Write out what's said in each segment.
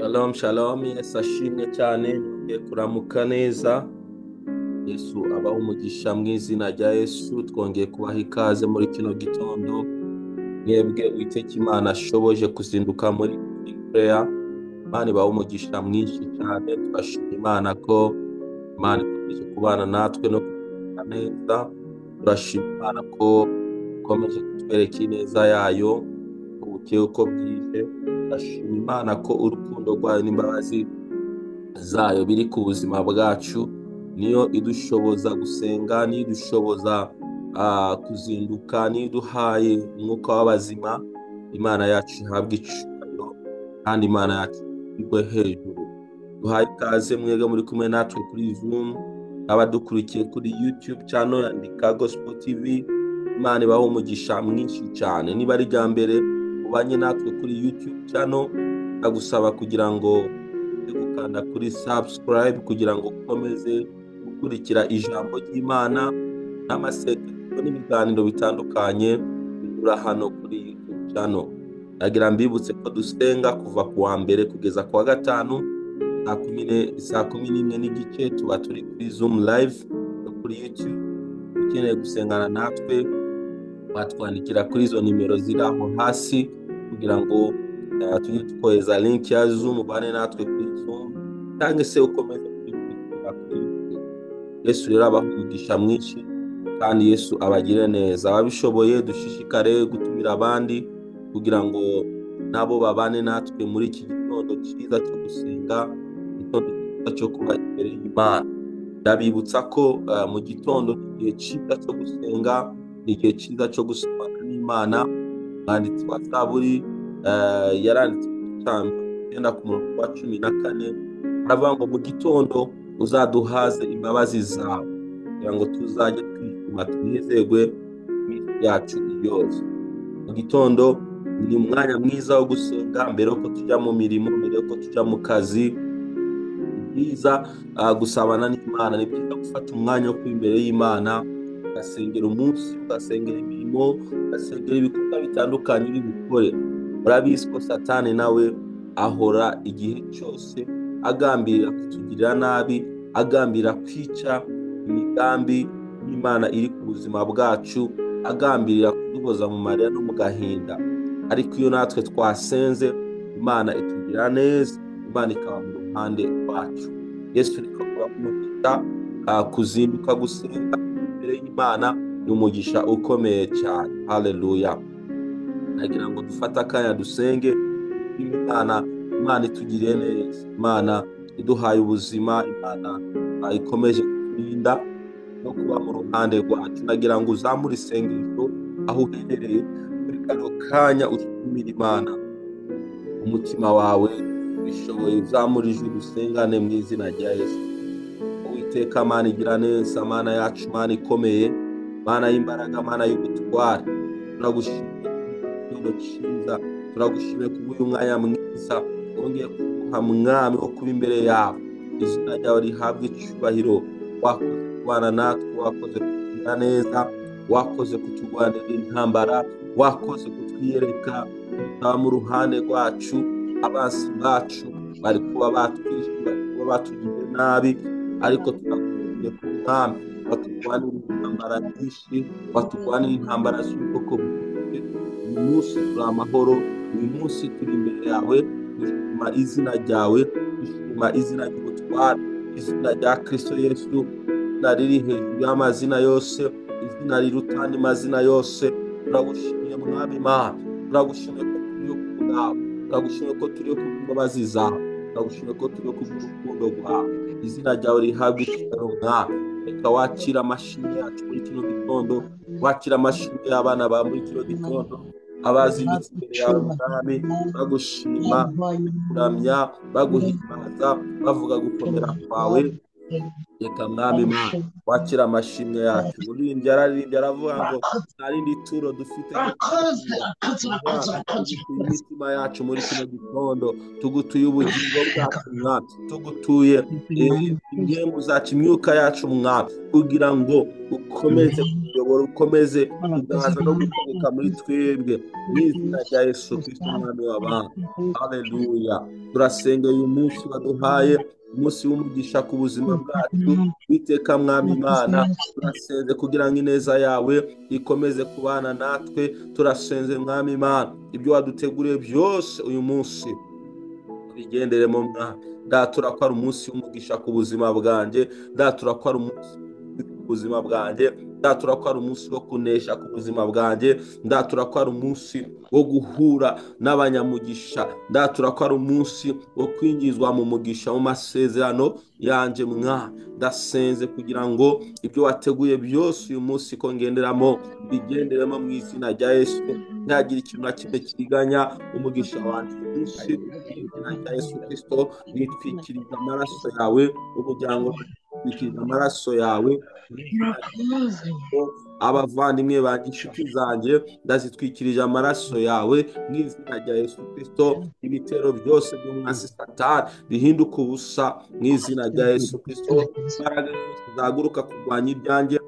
Shalom, shalom, Yesu ashimwe cyane, nongeye kuramuka neza. Yesu abaha umugisha mu izina rya Yesu, twongeye kubaha ikaze muri kino gitondo. Mwebwe Uwiteka Imana ashoboje kuzinduka muri prayer, Imana ibaha umugisha mwinshi cyane. Turashima Imana ko Imana ikomeje kubana natwe no kutugirira neza. Turashima Imana ko ikomeje kutwereka ineza yayo bukeye uko bwije. Turashima Imana ko urukundo rwayo n'imbabazi zayo biri ku buzima bwacu. Niyo idushoboza gusenga, niyo idushoboza kuzinduka, niyo iduhaye umwuka w'abazima. Imana yacu ihabwe icyubahiro kandi Imana yacu igwe hejuru. Duhaye ikaze mwebwe muri kumwe natwe kuri Zoom, abadukurikiye kuri YouTube channel ya Ndika Gospel TV. Imana ibahe umugisha mwinshi cyane. Niba ari irya mbere ubanye natwe kuri YouTube channel, ndagusaba kugira ngo gukanda kuri subscribe kugira ngo ukomeze gukurikira ijambo ry'Imana n'amasengesho n'ibiganiro bitandukanye binyura hano kuri YouTube channel. Nagira mbibutse ko dusenga kuva ku wa mbere kugeza ku wa gatanu saa 11:30 tuba turi kuri Zoom live no kuri YouTube. Ukeneye gusengana natwe watwandikira kuri izo nimero ziri aho hasi kugira ngo tujye tukohereza link ya Zoom, ubane natwe kuri Zoom cyangwa se ukomeze kudukurikira kuri YouTube. Yesu rero abaha umugisha mwinshi kandi Yesu abagire neza. Ababishoboye dushishikare gutumira abandi kugira ngo nabo babane natwe muri iki gitondo cyiza cyo gusenga, igitondo cyiza cyo kuba imbere y'Imana. Ndabibutsa ko mu gitondo ni igihe cyiza cyo gusenga, ni igihe cyiza cyo gusabana n'Imana. Umwanditsi wa Zaburi yaranditse 9 ku murongo wa 14, aravuga ngo mu gitondo uzaduhaze imbabazi zawe kugira ngo tuzajye twishima tunezerwe iminsi yacu yose. Mu gitondo ni umwanya mwiza wo gusenga mbere yuko tujya mu mirimo, mbere yuko tujya mu kazi. Ni byiza gusabana n'Imana, ni byiza gufata umwanya wo kuba imbere y'Imana, ugasengera umunsi, ugasengera imirimo, ugasengera ibikorwa bitandukanye uri bukore. Murabizi ko Satani nawe ahora igihe cyose agambirira kutugirira nabi, agambirira kwica imigambi y'Imana iri ku buzima bwacu, agambirira kuduhoza mu marira no mu gahinda. Ariko iyo natwe twasenze, Imana itugirira neza, Imana ikaba mu ruhande rwacu. Yesu reka umugisha kuzinduka gusenga imbere y'Imana ni umugisha ukomeye cyane. Haleluya. Nagira ngo dufate akanya dusenge Imana, Imana itugiriye neza, Imana iduhaye ubuzima, Imana ikomeje kuturinda no kuba mu ruhande rwacu. Nagira ngo uzamure isengesho aho uherereye muri kano kanya, ushimire Imana umutima wawe ubishoboye, uzamure ijwi dusengane mu izina rya Yesu. Uwiteka Mana igira neza, Mana yacu, Mana ikomeye, Mana y'imbaraga, Mana y'ubutware, turagushimiye igitondo cyiza, turagushimiye kubw'uyu mwanya mwiza wongeye kuduha mwami wo kuba imbere yawe. Izina ryawe rihabwe icyubahiro. Wakoze kubana natwe, wakoze kutugira neza, wakoze kuturwanira intambara, wakoze kutwiyereka ukaba mu ruhande rwacu. Abansi bacu bari kuba batwishe, bari kuba batugiriye nabi, ariko turagushimiye ku mwami waturwanira intambara nyinshi, waturwanira intambara z'ubwoko bwose. Uyu munsi turi amahoro, uyu munsi turi imbere yawe, dushima izina ryawe, dushima izina ry'ubutware, izina rya Kristo Yesu, izina riri hejuru y'amazina yose, izina riruta andi mazina yose. Turagushimiye mwami Imana, turagushimiye ko turi ku bwawe, turagushimiye ko turi ku bw'imbabazi zawe, turagushimiye ko turi ku bw'urukundo rwawe. Izina ryawe rihabwe icyubahiro mwami. Reka wakira amashimwe yacu muri kino gitondo, wakira amashimwe y'abana bawe muri kino gitondo, abazindutse imbere yawe mwami, bagushima, bakuramya, baguhimbaza, bavuga gukomera kwawe. Reka mwami Imana wakira amashimwe yacu. Umuririmbyi yararirimbye aravuga ngo nta rindi turo dufite ryo Urakoze, kugutura. urakoze, urakoze, Mwami, urakoze, tugutuye urakoze. imitima yacu muri kino gitondo, tugutuye ubugingo bwacu mwami, tugutuye impemu zacu, imyuka yacu mwami, kugira ngo ukomeze kutuyobora, ukomeze kuganza no gutegeka muri twebwe, mu izina rya Yesu Kristo umwami w'abantu. Haleluya. Turasenga uyu munsi waduhaye, umunsi w'umugisha ku buzima bwacu. Witeka mwami Imana, turasenze kugira ngo ineza yawe ikomeze kubana natwe. Turasenze mwami Imana, ibyo waduteguriye byose uyu munsi tubigenderemo mwami. Ndatura ko ari umunsi w'umugisha ku buzima bwanjye, ndatura ko ari umunsi ku buzima bwanjye, ndatura ko ari umunsi wo kunesha ku buzima bwanjye, ndatura ko ari umunsi wo guhura n'abanyamugisha, ndatura ko ari umunsi wo kwinjizwa mu mugisha mu masezerano yanjye mwami. Ndasenze kugira ngo ibyo wateguye byose uyu munsi ko ngenderamo bigenderemo mu izina rya Yesu. Ntihagire ikintu na kimwe kiriganya umugisha wanjye uyu munsi mu izina rya Yesu Kristo. Nitwikiriza amaraso yawe, umuryango nitwikiriza amaraso yawe mu izina rya Urakoze. Abavandimwe banjye, inshuti zanjye, ndazitwikirije amaraso yawe mu izina rya Yesu Kristo. Ibitero byose by'umwanzi Satani bihinduka ubusa mu izina rya Yesu Kristo. Imbaraga zose zahaguruka kurwanya ibyanjye,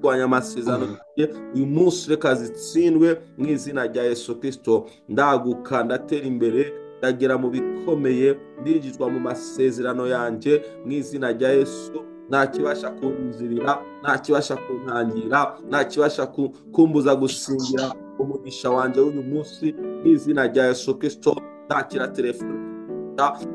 kurwanya amasezerano yanjye uyu munsi, reka zitsindwe mu izina rya Yesu Kristo. Ndaguka, ndatera imbere, ndagera mu bikomeye, ndinjizwa mu masezerano yanjye mu izina rya Yesu. Nta kibasha kunzibira, nta kibasha kuntangira, nta kibasha kumbuza gusingira umugisha wanjye w'uyu munsi mu izina rya Yesu Kristo. Ndakira telefone,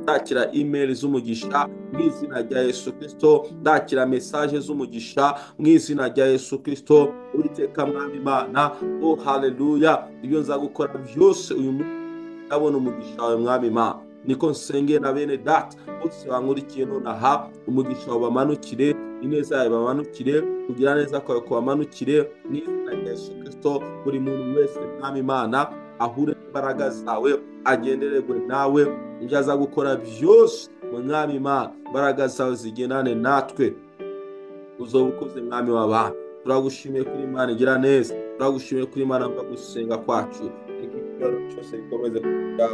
ndakira email z'umugisha mu izina rya Yesu Kristo, ndakira message z'umugisha mu izina rya Yesu Kristo. Uwiteka mwami Imana, oh haleluya, ibyo nza gukora byose uyu munsi ndabona umugisha wawe mwami Imana. Niko nsengeye na bene data bose bankurikiye nonaha, umugisha wawe bamanukire, ineza yawe bamanukire, kugira neza kwawe kubamanukire mu izina rya Yesu Kristo. Buri muntu wese mwami Imana ahure n'imbaraga zawe, agendererwe nawe, ibyo aza gukora byose mwami Imana, imbaraga zawe zigendane natwe. Uzoba ukoze mwami w'abantu. Turagushimiye kuri Imana igira neza, turagushimiye kuri Imana mva gusenga kwacu. Reka ikibazo cyose gikomeze kuba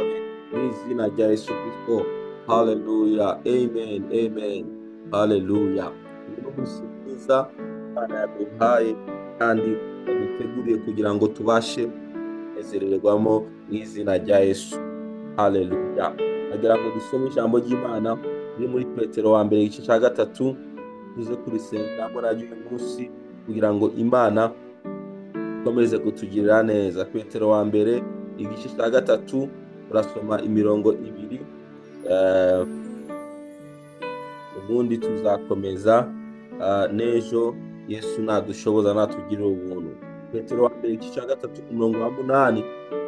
mu izina rya Yesu Kristo. Haleluya, amen, amen, haleluya. Uyu ni umunsi mwiza Imana yaduhaye kandi yaduteguriye kugira ngo tubashe kunezererwamo mu izina rya Yesu. Haleluya. Nagira ngo dusome ijambo ry'Imana riri muri Petero wa mbere igice cya 3, tuze kurisengeramo naryo uyu munsi kugira ngo Imana ikomeze kutugirira neza. Petero wa mbere igice cya 3, urasoma imirongo 2, ubundi tuzakomeza n'ejo Yesu nadushoboza natugirira ubuntu. Petero wa mbere igice cya 3 ku murongo wa 8,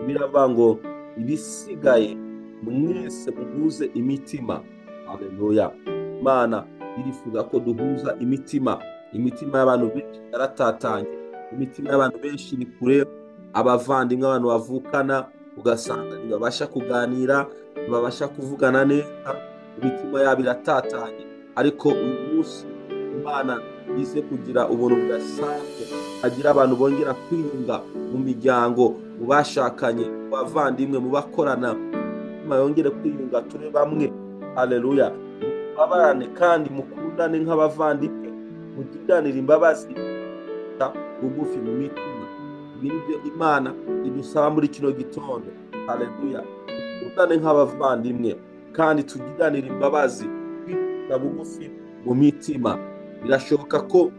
biravuga ngo ibisigaye mwese muhuze imitima. Haleluya. Imana irifuza ko duhuza imitima. Imitima y'abantu benshi yaratatanye, imitima y'abantu benshi ni kure, abavandimwe, abantu bavukana ugasanga ntibabasha kuganira, ntibabasha kuvugana neza, imitima yabo iratatanye. Ariko uyu munsi Imana ize kugira ubuntu budasanzwe, agira abantu bongera kwiyunga mu miryango, mu bashakanye, mu bavandimwe, mu bakorana, imitima yongere kwiyunga, tube bamwe. Haleluya. Mubabarane kandi mukundane nk'abavandimwe, mugiranire imbabazi bugufi mu mitima. Ibi ni byo Imana idusaba muri kino gitondo. Haleluya. Dukundane nk'abavandimwe kandi tugiranire imbabazi, twicisha bugufi mu mitima. Birashoboka ko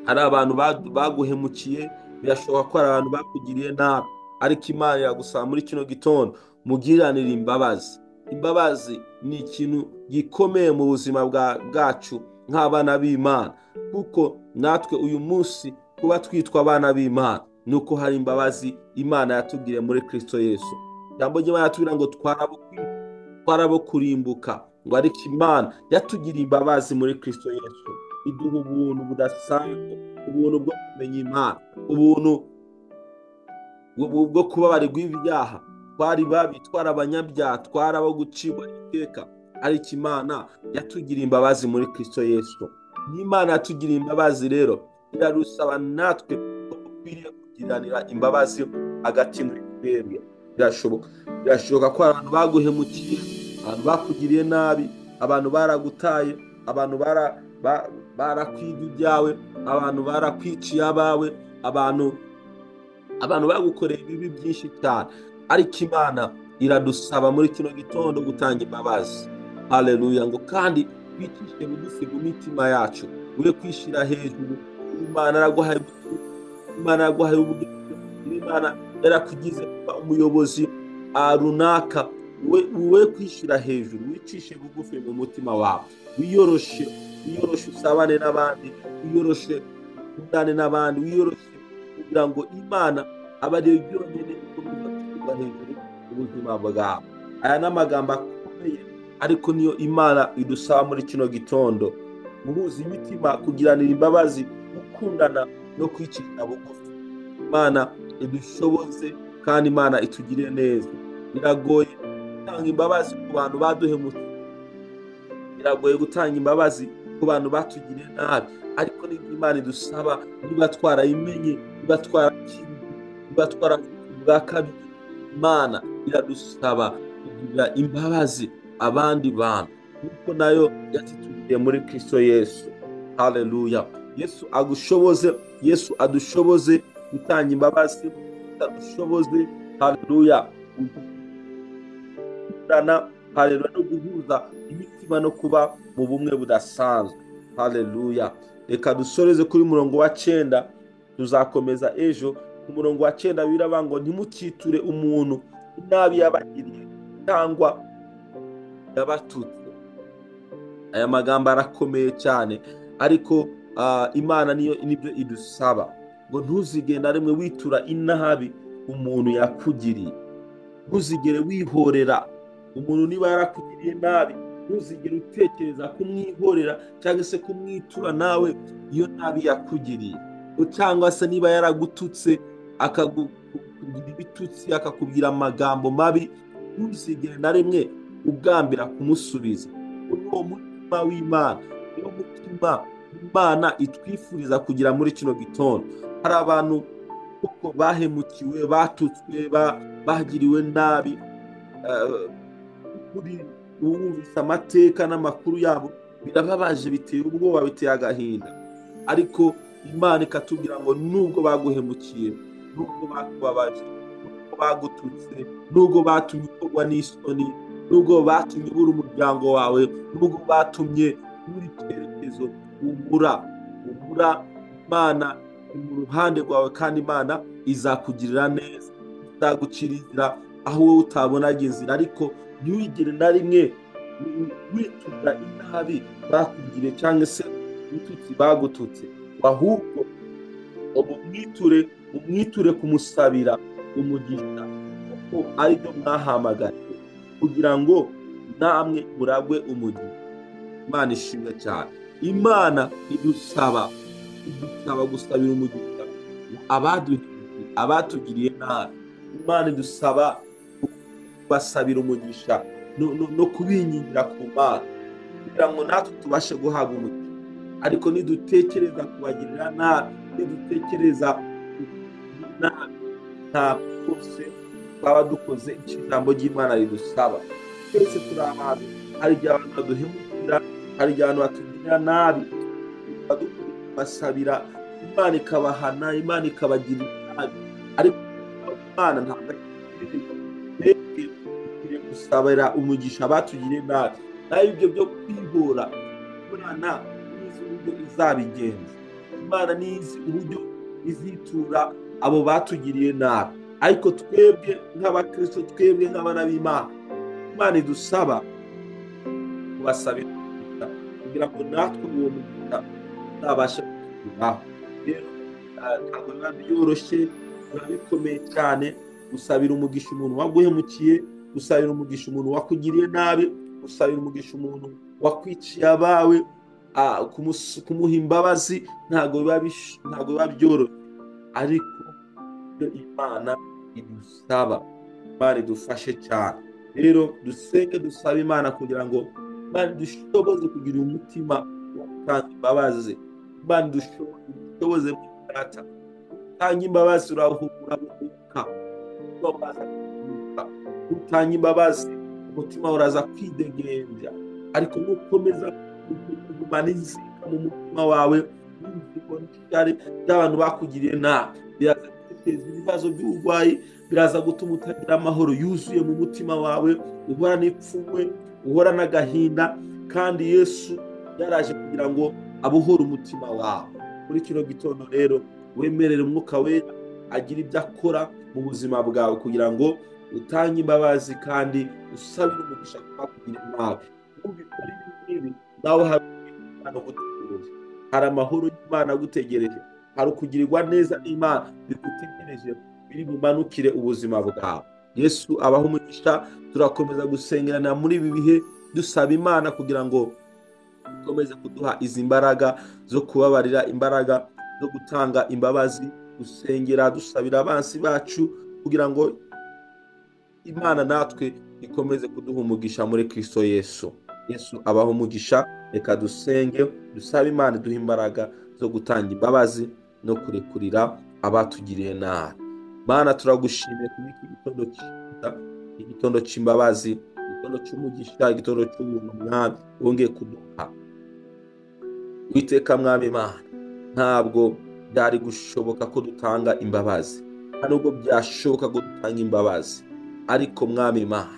hari abantu baguhemukiye, birashoboka ko hari abantu bakugiriye nabi, ariko Imana iragusaba muri kino gitondo mugiranire imbabazi. Imbabazi ni ikintu gikomeye mu buzima bwacu nk'abana b'Imana, kuko natwe uyu munsi kuba twitwa abana b'Imana nuko hari imbabazi Imana yatugiriye muri Kristo Yesu. Ijambo ry'Imana yatubwira ngo twarabo kurimbuka, ngo ariko Imana yatugiriye imbabazi muri Kristo Yesu, iduha ubuntu budasanzwe, ubuntu bwo kumenya Imana, ubuntu bwo kubabarirwa ibyaha. Twari babi, twari abanyabyaha, twari abo gucibwa iteka, Ariko Imana yatugiriye imbabazi muri Kristo Yesu. N'Imana yatugiriye imbabazi rero irarusaba natwe ko dukwiriye kugiranira imbabazi hagati muri twebwe. Birashoboka ko abantu baguhemukiye, abantu bakugiriye nabi, abantu baragutaye, abantu barakwibye ibyawe, abantu barakwiciye abawe, abantu bagukoreye ibibi byinshi cyane. Ariko Imana iradusaba muri kino gitondo gutanga imbabazi. Haleluya. Ngo kandi twicishe bugufi mu mitima yacu, ube kwishyira hejuru. Imana yaraguhaye, Imana yaraguhaye ubwenge, Imana yarakugize kuba umuyobozi runaka. We kwishyira hejuru, wicishe bugufi mu mutima wawe, wiyoroshe usabane n'abandi, wiyoroshe ukundane n'abandi, wiyoroshe kugira ngo Imana abe ariyo yonyine ikomeza gushyirwa hejuru ubuzima bwawe. Aya ni amagambo akomeye, ariko niyo Imana idusaba muri kino gitondo: guhuza imitima, kugiranira imbabazi, gukundana no kwicisha bugufi. Imana idushoboze kandi Imana itugirire neza. Biragoye gutanga imbabazi ku bantu baduhemutse, biragoye gutanga imbabazi ku bantu batugiriye nabi, ariko nibyo Imana idusaba. Niba twarayimenye, niba twarakiriye, niba twaravutse ubwa kabiri, Imana iradusaba kugirira imbabazi abandi bantu kuko nayo yatitugiriye muri Kristo Yesu. Haleluya. Yesu agushoboze, Yesu adushoboze gutanga imbabazi, adushoboze, haleluya, gukundana, haleluya, no guhuza imitima no kuba mu bumwe budasanzwe. Haleluya. Reka dusoreze kuri murongo wa 9, tuzakomeza ejo. Ku murongo wa 9 biraba ngo ntimukiture umuntu inabi yabagiriye cyangwa yabatutse. Aya magambo arakomeye cyane, ariko Imana niyo nibyo idusaba, ngo ntuzigere na rimwe witura inabi umuntu yakugiriye, ntuzigere wihorera umuntu niba yarakugiriye nabi, ntuzigere utekereza kumwihorera cyangwa se kumwitura nawe iyo nabi yakugiriye, cyangwa se niba yaragututse akakubwira ibitutsi, akakubwira amagambo mabi, ntuzigere na rimwe ugambira kumusubiza. Uwo mutima w'Imana niwo mutima Imana itwifuriza kugira muri kino gitondo. Hari abantu kuko bahemukiwe, batutswe, bagiriwe nabi, wumvise amateka n'amakuru yabo birababaje, biteye ubwoba, biteye agahinda. Ariko Imana ikatubwira ngo nubwo baguhemukiye, nubwo bakubabaje, nubwo bagututse, nubwo batumye ukorwa n'isoni, nubwo batumye ubura umuryango wawe, nubwo batumye ubura icyerekezo, ubura Imana mu ruhande rwawe, kandi Imana izakugirira neza, izagucira inzira aho wowe utabonaga inzira. Ariko ntiwigere na rimwe witura inabi bakugiriye cyangwa se ibitutsi bagututse, ahubwo umwiture kumusabira umugisha, kuko aribyo mwahamagariwe, kugira ngo namwe muragwe umugisha. Imana ishimwe cyane. Imana idusaba gusabira umugisha abatugiriye nabi. Imana idusaba kubasabira umugisha no kubingingira ku Mana, kugira ngo natwe tubashe guhabwa umugisha. Ariko nidutekereza kubagirira nabi, nidutekereza nabi, ntabwo rwose twaba dukoze icyo ijambo ry'Imana ridusaba. Twese turi abantu, hari igihe abantu baduhemukira, hari igihe abantu batugirira nabi, basabira Imana ikabahana, Imana ikabagirira nabi. Ariko Imana ntabwo ari gusabira umugisha batugiriye nabi. Naho ibyo byo kwihora, Imana nizi uburyo izabigenza, Imana nizi uburyo izitura abo batugiriye nabi. Ariko twebwe nk'abakristo, twebwe nk'abana b'Imana, Imana idusaba kubasabira kugira ngo natwe uwo mugisha tuzabashe kugeraho. Rero ntabwo biba byoroshye, biba bikomeye cyane gusabira umugisha umuntu waguhemukiye, gusabira umugisha umuntu wakugiriye nabi, gusabira umugisha umuntu wakwiciye abawe, kumuha imbabazi, ntabwo biba byoroshye. Ariko Imana idusaba, Imana idufashe cyane. Rero dusenge dusabe Imana kugira ngo Imana idushoboze kugira umutima wo gutanga imbabazi. Imana idushoboze data. Utanga imbabazi urahuka, utanga imbabazi umutima uraza kwidegembya, ariko nukomeza kugumana inzika mu mutima wawe n'inzigo n'ishyari by'abantu bakugiriye nabi, biraza guteza ibibazo by'uburwayi, biraza gutuma utagira amahoro yuzuye mu mutima wawe, uhora n'ipfunwe, uhora n'agahinda. Kandi Yesu yaraje kugira ngo abohore umutima wawe. Muri kino gitondo rero wemerere Umwuka Wera agira ibyo akora mu buzima bwawe kugira ngo utange imbabazi kandi usabire umugisha kubakugirira nabi. Nubikora ibi ngibi nawe hari Imana ugutegereje, hari amahoro y'Imana agutegereje, hari ukugirirwa neza n'Imana bigutegereje, biri bumanukire ubuzima bwawe. Yesu abaho umugisha. Turakomeza gusengerana muri ibi bihe dusaba Imana kugira ngo ikomeze kuduha izi mbaraga zo kubabarira, imbaraga zo gutanga imbabazi, gusengera dusabira abansi bacu kugira ngo Imana natwe ikomeze kuduha umugisha muri Kristo Yesu. Yesu abaho umugisha. Reka dusenge dusabe Imana iduhe imbaraga zo gutanga imbabazi no kurekurira abatugiriye nabi. Mana, turagushimiye kuri iki gitondo cyiza, igitondo cy'imbabazi, igitondo cy'umugisha, igitondo cy'ubuntu Mwami wongeye kuduha. Uwiteka Mwami Imana, ntabwo byari gushoboka ko dutanga imbabazi, nta nubwo byashoboka ko dutanga imbabazi, ariko Mwami Imana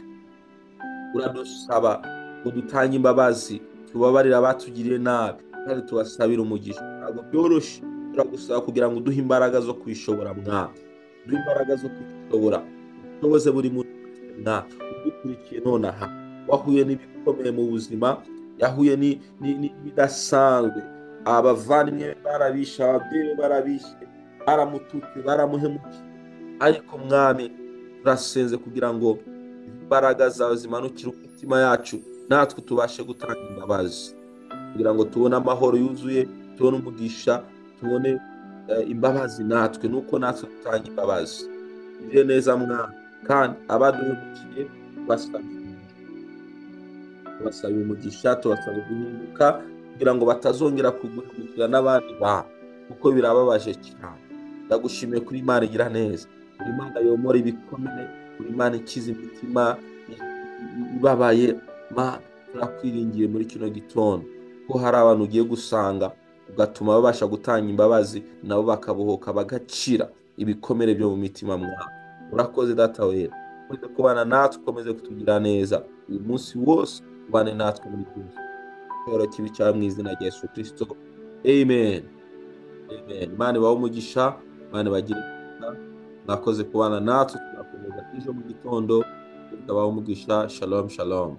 uradusaba ngo dutange imbabazi, tubabarire abatugiriye nabi kandi tubasabire umugisha. Ntabwo byoroshye, turagusaba kugira ngo uduhe imbaraga zo kwishobora Mwami, uduhe imbaraga zo kwishobora, ushoboze buri muntu Mwami udukurikiye nonaha wahuye n'ibikomeye mu buzima, yahuye n'ibidasanzwe, abavandimwe barabishe, ababyeyi barabishe, baramututse, baramuhemukiye, ariko Mwami turasenze kugira ngo imbaraga zawe zimanukire imitima yacu, natwe tubashe gutanga imbabazi kugira ngo tubone amahoro yuzuye, tubone umugisha, tubone imbabazi natwe, nuko natwe dutanga imbabazi. Tugire neza Mwami, kandi abaduhemukiye tubasabye umugisha, tubasabye guhinduka kugira ngo batazongera kuguhemukira n'abandi bantu, kuko birababaje cyane. Ndagushimiye kuri Imana igira neza, kuri Imana yomora ibikomere, kuri Imana ikiza imitima ibabaye. Mana, turakwiringiye muri kino gitondo ko hari abantu ugiye gusanga ugatuma babasha gutanga imbabazi, nabo bakabohoka bagacira ibikomere byo mu mitima mwabo. Urakoze Data wera, ukomeze kubana natwe, ukomeze kutugira neza uyu munsi wose, ubane natwe muri byose. Icyubahiro kibi cyawe mu izina rya Yesu Kristo, amen. Amen. Imana ibahe umugisha, Imana ibagire neza. Mwakoze kubana natwe, tuzakomeza ejo mu gitondo. Tubahe umugisha. Shalom, shalom.